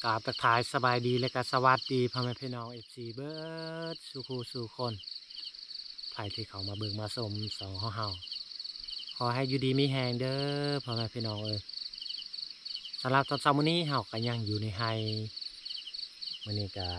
ກາບທັກທາຍສະບາຍດີ ແລະກະສະຫວັດດີພໍ່ແມ່ພີ່ນ້ອງ ເອັຟຊີ ເບິດສູ່ຄູ່ສູ່ຄົນ ໃຜທີ່ເຂົ້າມາເບິ່ງມາຊົມຊ່ອງຂອງເຮົາ ຂໍໃຫ້ຢູ່ດີມີແຮງເດີພໍ່ແມ່ພີ່ນ້ອງເອີຍ. ສຳລັບຕອນເຊົ້າມື້ນີ້ເຮົາກະຍັງຢູ່ໃນໄຮ່ ມື້ນີ້ກະ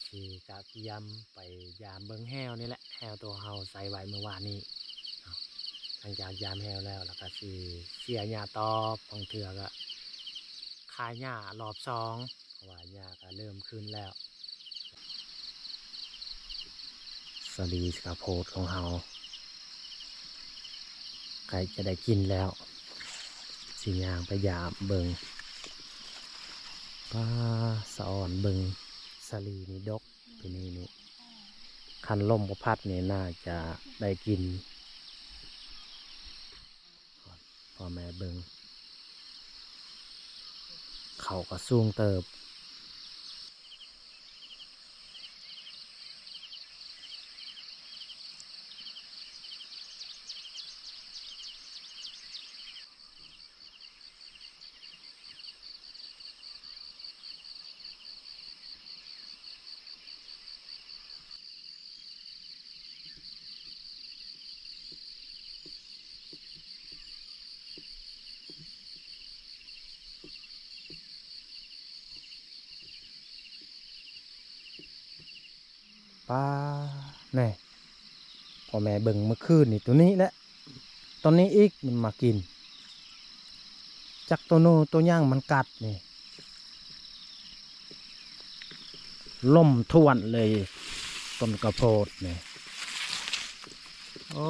ຊິກະກຽມໄປຢາມເບິ່ງແຮ້ວນີ້ແຫຼະ ແຮ້ວໂຕເຮົາໃສ່ໄວ້ມື້ວານນີ້ເນາະ. ຫຼັງຈາກຢາມແຮ້ວແລ້ວ ແລ້ວກະຊິເສຍຫຍ້າຕໍ່ ບາງເທື່ອກະຄາຫຍ້າລອບສອງ ເພາະວ່າຫຍ້າກະເລີ່ມຂຶ້ນແລ້ວ. ສາລີຂາວໂພດຂອງເຮົາ ໃກ້ຈະໄດ້ກິນແລ້ວ ຊິຍ່າງໄປຢາມເບິ່ງ. ປ້າ ສະອອນເບິ່ງ ສາລີນີ້ດົກ ປີນີ້ນີ້ ຄັນລົມບໍ່ພັດນີ້ໜ້າຈະໄດ້ກິນ. ພໍ່ແມ່ເບິ່ງ ເຂົາກະສູງເຕີບ. ປ້າ ແນ່ ພໍ່ແມ່ເບິ່ງ ມື້ຄືນນີ້ໂຕນີ້ແຫຼະ ໂຕນີ້ອີກມັນມາກິນ ຈັກໂຕໂນໂຕຫຍັງມັນກັດນີ້ ລົ້ມຖ້ວນເລີຍ ຕົ້ນກະໂພດນີ້. ໂອ້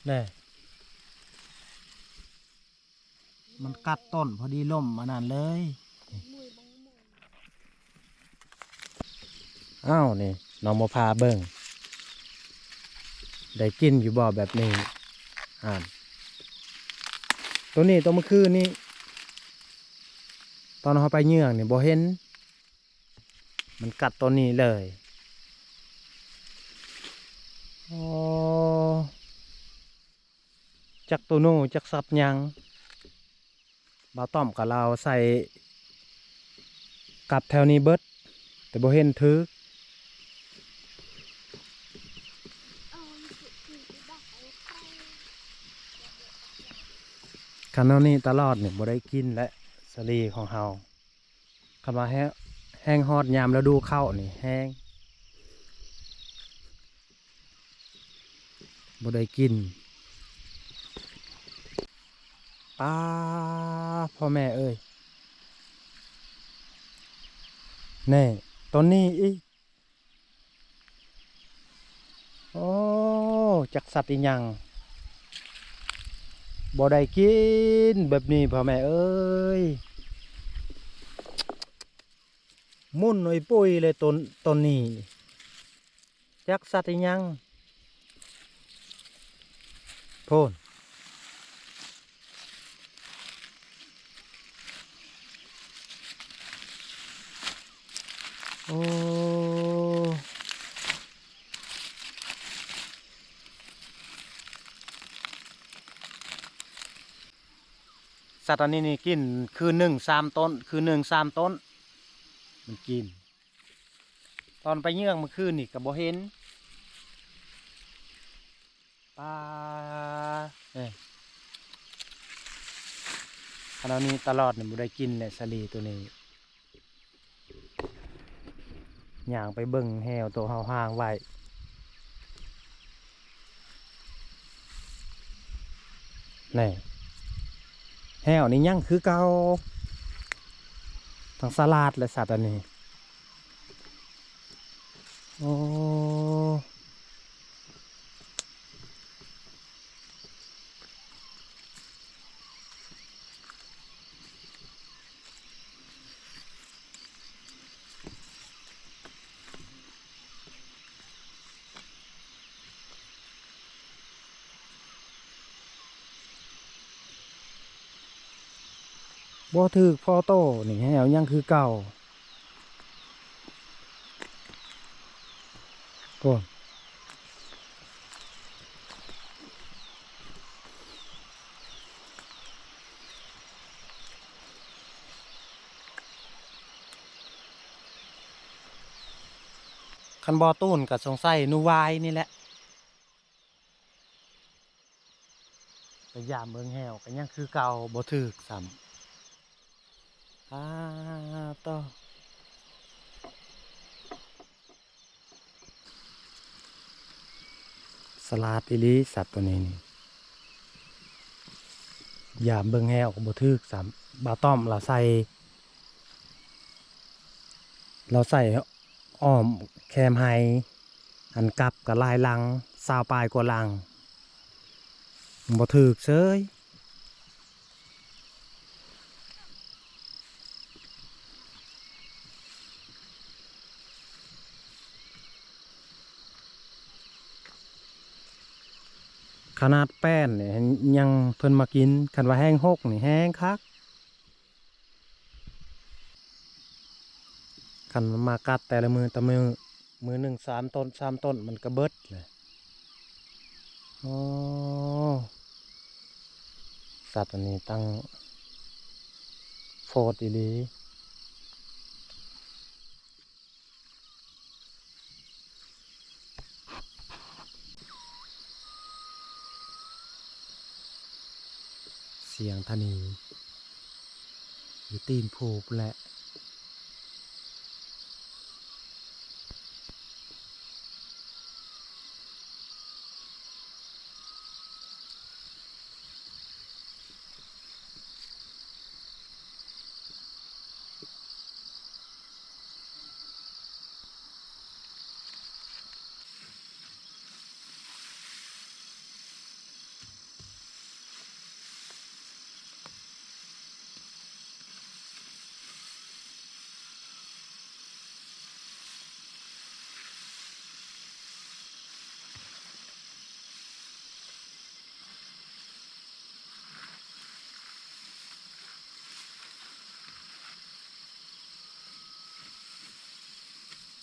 ແນ່ ມັນກັດຕົ້ນພໍດີ ລົ້ມອັນນັ້ນເລີຍ. ອ້າວ ນີ້ ນ້ອງບໍ່ພາເບິ່ງ ໄດ້ກິນຢູ່ບໍ່ແບບນີ້? ອ່ານ ໂຕນີ້ ໂຕມື້ຄືນນີ້ ຕອນເຮົາໄປເຫຍື່ອງນີ້ບໍ່ເຫັນ ມັນກັດໂຕນີ້ເລີຍ. ໂອ້ ຈັກໂຕໂນ ຈັກສັດຫຍັງ ບ່າວຕ້ອມກະລາວໃສ່ກັບແຖວນີ້ເບິດ ແຕ່ບໍ່ເຫັນຖືກ. ຄັນແນວນີ້ຕະຫຼອດນີ້ບໍ່ໄດ້ກິນແຫຼະ ສາລີຂອງເຮົາ. ຄັນວ່າແຮງ ແຮງຮອດຍາມລະດູເຂົ້ານີ້ແຮງ ບໍ່ໄດ້ກິນ. ປ້າ ພໍ່ແມ່ເອີຍ ແນ່ ໂຕນີ້ອີກ. ໂອ້ ຈັກສັດອີ່ຫຍັງ ບໍ່ໄດ້ກິນແບບນີ້ ພໍ່ແມ່ເອີຍ ໝຸ່ນໂອຍປຸ້ຍເລີຍ ໂຕ ໂຕນີ້ ຈັກສັດອີ່ຫຍັງ ໂພນ. ໂອ້ ສັດອັນນີ້ນີ້ກິນຄືນໜຶ່ງສາມໂຕນ ຄືນໜຶ່ງສາມໂຕນ ມັນກິນ. ຕອນໄປເຫຍື່ອງມື້ຄືນນີ້ກະບໍ່ເຫັນ. ປາ ເອີ ຄັນເອົານີ້ຕະຫຼອດນີ້ບໍ່ໄດ້ກິນແຫຼະ ສາລີໂຕນີ້. ຍ່າງໄປເບິ່ງແຮ້ວໂຕເຮົາຫາງໄວ້ ແນ່ ແຮ້ວນີ້ຍັງຄືເກົ່າ ທັງສະຫຼາດແລະສັດອັນນີ້. ໂອ້ ບໍ່ຖືກພໍໂຕນີ້ ແຮ້ວຍັງຄືເກົ່າ. ໂອ້ ໂອ້ ຄັນບໍ່ຕູນກໍສົງໄສໜູວາຍນີ້ແຫຼະ. ໄປຢາມເບິ່ງແຮ້ວກໍຍັງຄືເກົ່າ ບໍ່ຖືກຊ້ຳ. ອາ ໂຕ ສະຫຼາດອີ່ຫຼີສັດໂຕນີ້ນີ້ ຢາມເບິ່ງແຮ້ວກໍບໍ່ຖືກຊ້ຳ. ບ່າວຕ້ອມລາວໃສ່ ລາວໃສ່ອ້ອມແຄມໄຮ່ ອັນກັບກໍຫຼາຍຫຼັງ ຊາວປາຍກວ່າຫຼັງ ບໍ່ຖືກເສີຍ. ຂະໜາດແປ້ນນີ້ຍັງເພິ່ນມາກິນ ຄັນວ່າແຮງຫົກນີ້ແຮງຄັກ. ຄັນມັນມາກັດແຕ່ລະມື້ແຕ່ລະມື້ ມື້ໜຶ່ງສາມໂຕນ ສາມໂຕນມັນກະເບິດແຫຼະ. ໂອ້ ສັດອັນນີ້ຕັ້ງໂຟດອີ່ຫຼີ. ສຽງທະນີຢູ່ຕີນພູພຸ້ນແຫຼະ.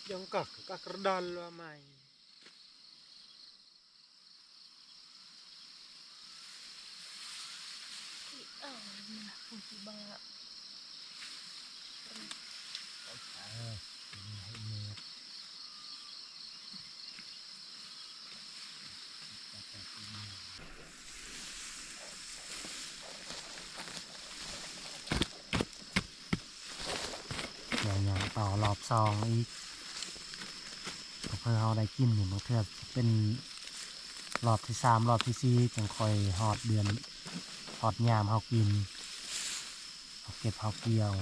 Jongkok, kok kerdal lo mai. Nyang-nyang ຕໍ່ລອບສອງອີກ ເພື່ອເຮົາໄດ້ກິນນີ້ ບາງເທື່ອເປັນລອບທີສາມ ລອບທີສີ່ ຈຶ່ງຄ່ອຍຮອດເດືອນ ຮອດຍາມເຮົາກິນ ເຮົາເກັບເຮົາກ່ຽວ.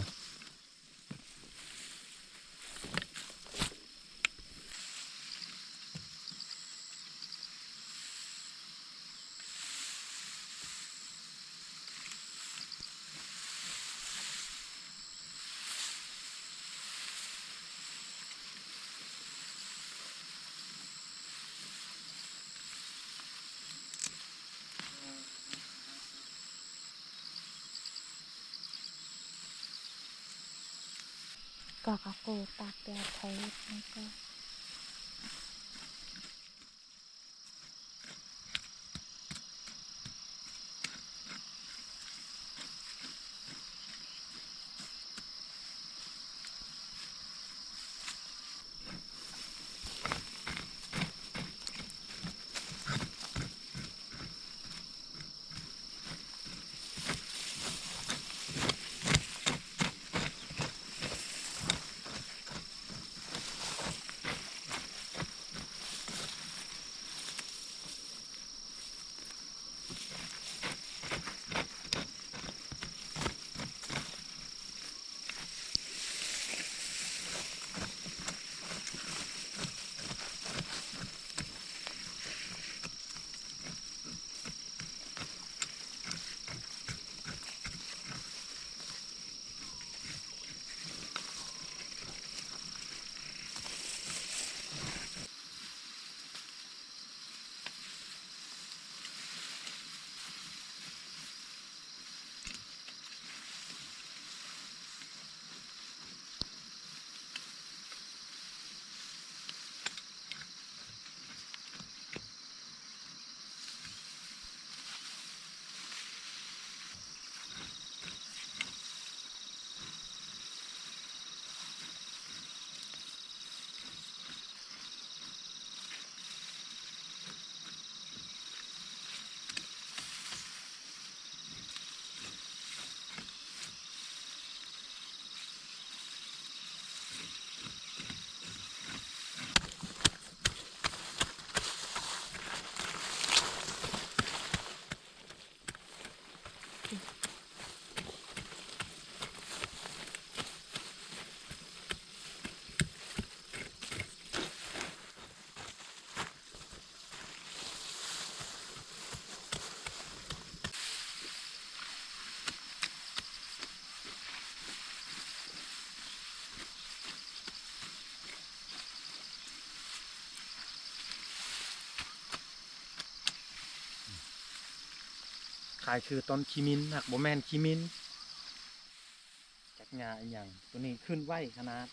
ກະກະໂກຕັກແຕ່ໄທມັນກະ ໂ ຄ້າຍຄືຕົ້ນຂີ້ມິນ ຫາກບໍ່ແມ່ນຂີ້ມິນ ຈັກຫຍ້າອີ່ຫຍັງ. ໂຕນີ້ຂຶ້ນໄວຂະໜາດ.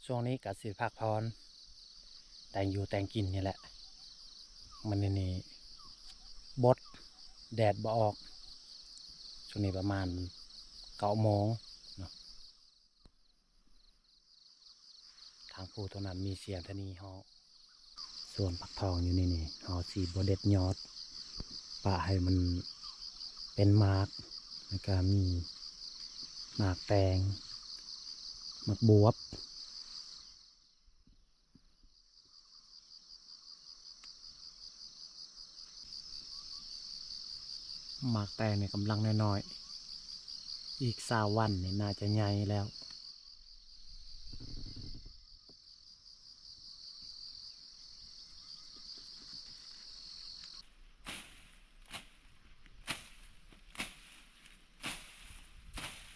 ຊ່ວງນີ້ກະຊິພັກຜ່ອນ ແຕ່ງຢູ່ແຕ່ງກິນນີ້ແຫຼະ. ມື້ນີ້ບົດ ແດດບໍ່ອອກ. ຊ່ວງນີ້ປະມານເກົ້າໂມງເນາະ. ທາງພູຕົງນັ້ນມີສຽງທະນີຮ້ອງ. ສວນຜັກທອງຢູ່ນີ້ນີ້ ເຮົາຊິບໍ່ເດັດຍອດ ປະໃຫ້ມັນເປັນໝາກ ແລ້ວກະມີໝາກແຕງ ໝາກບວບ. ໝາກແຕງນີ້ກຳລັງນ້ອຍໆ ອີກຊາວວັນນີ້ໜ້າຈະໃຫຍ່ແລ້ວ.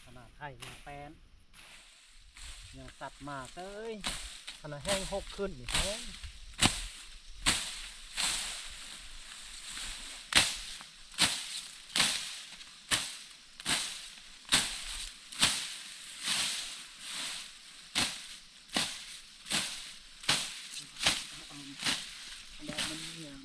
ຂະໜາດໄຖຍັງແປ້ນ ຍັງສັດມາເສີຍ. ຂະໜາດແຮງຫົກຂຶ້ນນີ້ແຮງ. ແດດມັນແຮງ.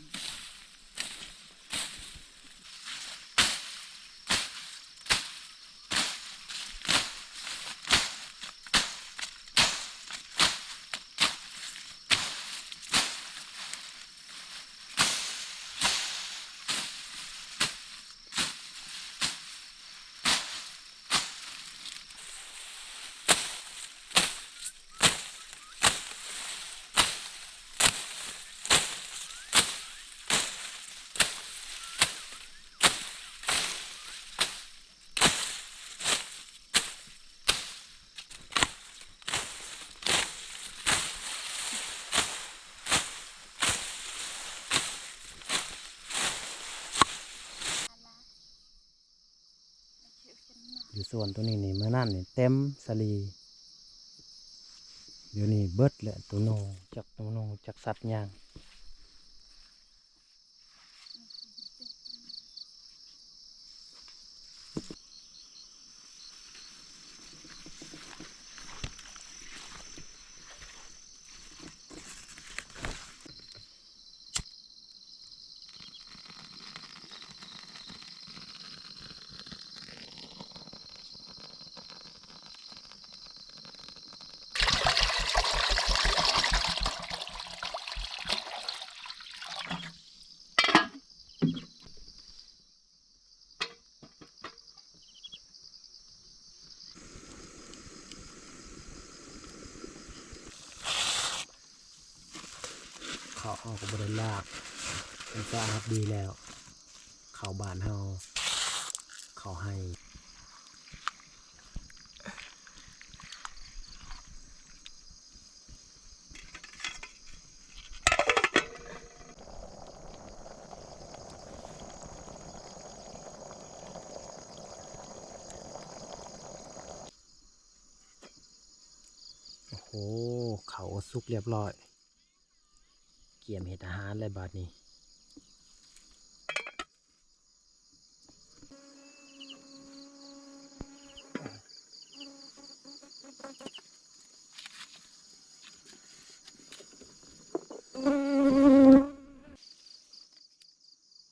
ຢູ່ສວນໂຕນີ້ນີ້ ມື້ນັ້ນນີ້ເຕັມສາລີ. ດຽວນີ້ເບິດແລ້ວ ໂຕໂນ ຈັກໂຕໂນ ຈັກສັດຫຍັງ. ເຂົ້າເຮົາກໍບໍ່ໄດ້ລາກ ມັນສະອາດດີແລ້ວ. ເຂົ້າບ້ານເຮົາ ເຂົ້າໄຮ່. ໂອ້ໂຫ ເຂົ້າກໍສຸກລຽບລ້ອຍ ກຽມເຮັດອາຫານແລ້ວບາດນີ້.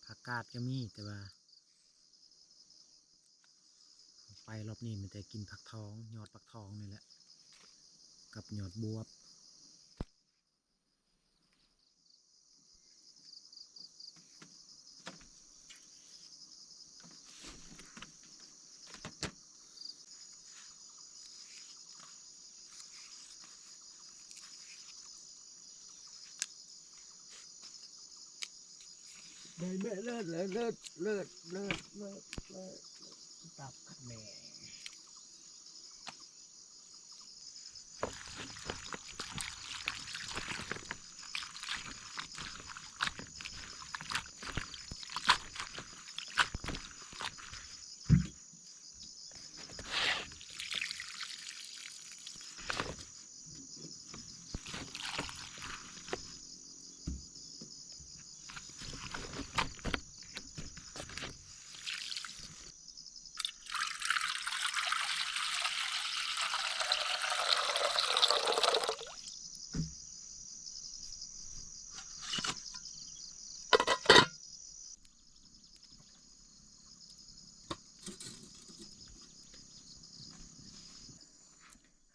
ຜັກກາດກໍມີ ແຕ່ວ່າໄປຮອບນີ້ມີແຕ່ກິນຜັກທອງ ຍອດຜັກທອງນີ້ແຫຼະ ກັບຍອດບວບ. ໂ ໄດ້ແມ່ ເລີດ ເລີດ ເລີດ ເລີດ ເລີດ ເລີດ ຕັບຄັກແນ່.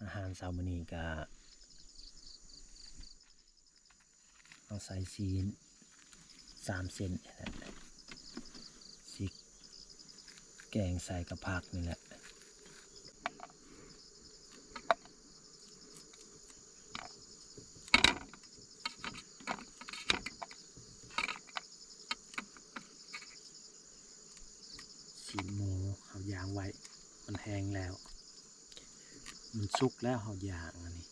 ອາຫານເຊົ້າມື້ນີ້ກະເອົາໃສ່ຊີ້ນສາມເສັ້ນນີ້ແຫຼະ ຊິແກງໃສ່ກັບຜັກນີ້ແຫຼະ. ຊີ້ນໝູເຮົາຢ່າງໄວ້ ມັນແຫ້ງແລ້ວ ມັນສຸກແລ້ວ ເຮົາຢ່າງອັນນີ້.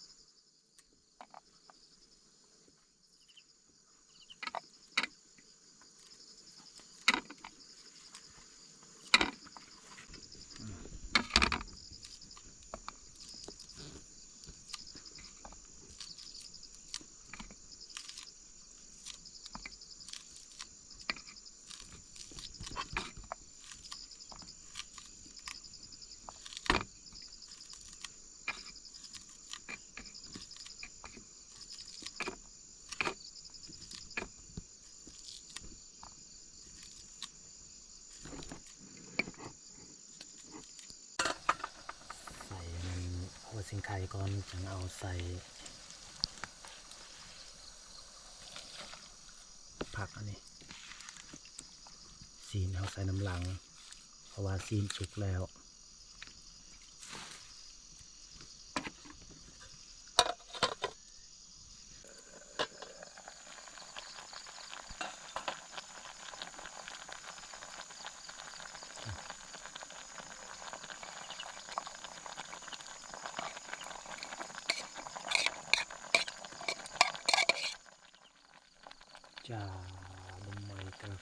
ໃສ່ອັນນັ້ນ ຫົວສີໄຄກ່ອນ ຈັ່ງເອົາໃສ່ຜັກອັນນີ້ ຊີ້ນເຮົາໃສ່ນຳຫຼັງ ເພາະວ່າຊີ້ນສຸກແລ້ວ. ຈ້າ ເບິ່ງໃໝ່ເດີ້.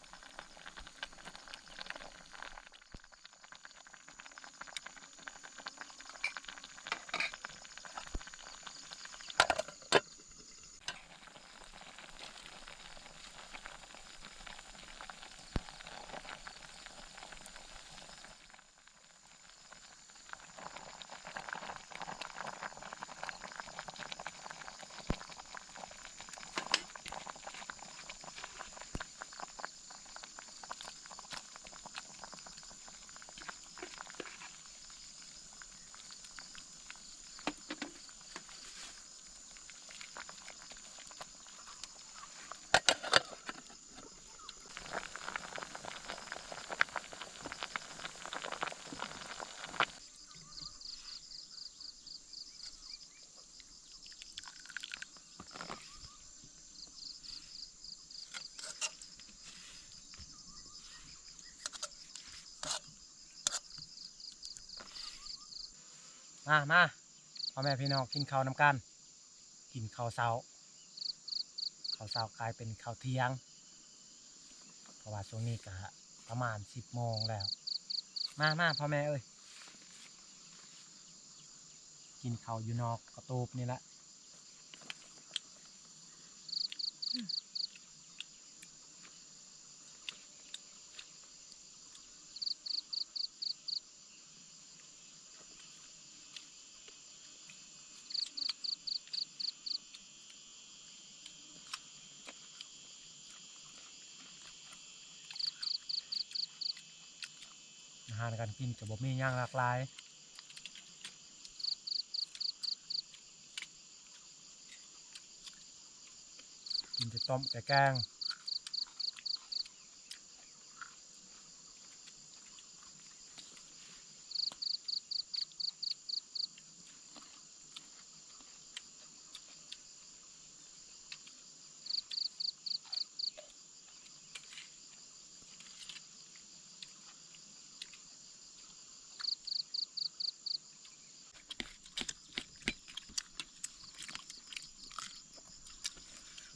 ມາ ມາ ພໍ່ແມ່ພີ່ນ້ອງ ກິນເຂົ້ານຳກັນ. ກິນເຂົ້າເຊົ້າ ເຂົ້າເຊົ້າກາຍເປັນເຂົ້າທ່ຽງ ເພາະວ່າຊ່ວງນີ້ກະປະມານສິບໂມງແລ້ວ. ມາ ມາ ພໍ່ແມ່ເອີຍ ກິນເຂົ້າຢູ່ນອກກະຕູບນີ້ແຫຼະ. ອາຫານການກິນກະບໍ່ມີຫຍັງຫຼາກຫຼາຍ. ກິນແຕ່ຕົ້ມແຕ່ແກງ. ອ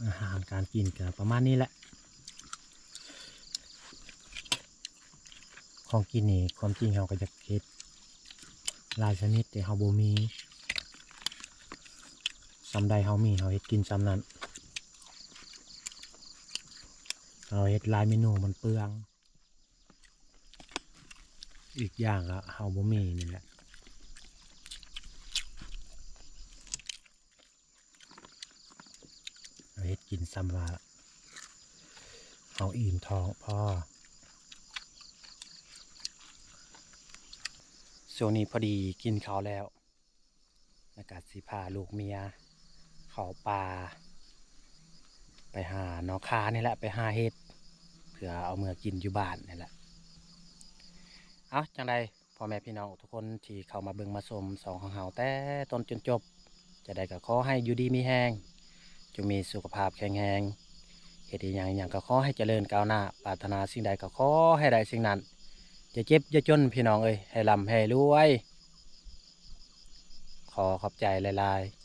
ອາຫານການກິນກໍປະມານນີ້ແຫຼະ. ຂອງກິນນີ້ ຄວາມຈິງເຮົາກໍຢາກເຮັດຫຼາຍຊະນິດ ແຕ່ເຮົາບໍ່ມີ. ສ່ຳໃດເຮົາມີ ເຮົາເຮັດກິນສ່ຳນັ້ນ. ເຮົາເຮັດຫຼາຍເມນູມັນເປືອງ. ອີກຢ່າງກໍເຮົາບໍ່ມີນີ້ແຫຼະ. ເຮັດກິນສ່ຳວ່າເຮົາອີ່ມທ້ອງພໍ. ຊ່ວງນີ້ພໍດີກິນເຂົ້າແລ້ວ ແລ້ວກະຊິພາລູກເມຍເຂົ້າປ່າ ໄປຫາໜໍ່ຂ່ານີ້ແຫຼະ ໄປຫາເຫັດ ເພື່ອເອົາເມືອກິນຢູ່ບ້ານນີ້ແຫຼະ. ເອົ້າ ຈັ່ງໃດ ພໍ່ແມ່ພີ່ນ້ອງທຸກຄົນທີ່ເຂົ້າມາເບິ່ງມາຊົມຊ່ອງຂອງເຮົາແຕ່ຕົ້ນຈົນຈົບ, ຈັ່ງໃດກໍຂໍໃຫ້ຢູ່ດີມີແຮງ, ຈົ່ງມີສຸຂະພາບແຂງແຮງ, ເຮັດອີ່ຫຍັງອີ່ຫຍັງກໍຂໍໃຫ້ຈະເລີນກ້າວໜ້າ, ປາດຖະໜາສິ່ງໃດກໍຂໍໃຫ້ໄດ້ສິ່ງນັ້ນ, ຢ່າເຈັບຢ່າຈົນພີ່ນ້ອງເອີຍ, ໃຫ້ລ່ຳໃຫ້ລວຍ. ຂໍຂອບໃຈຫຼາຍໆ.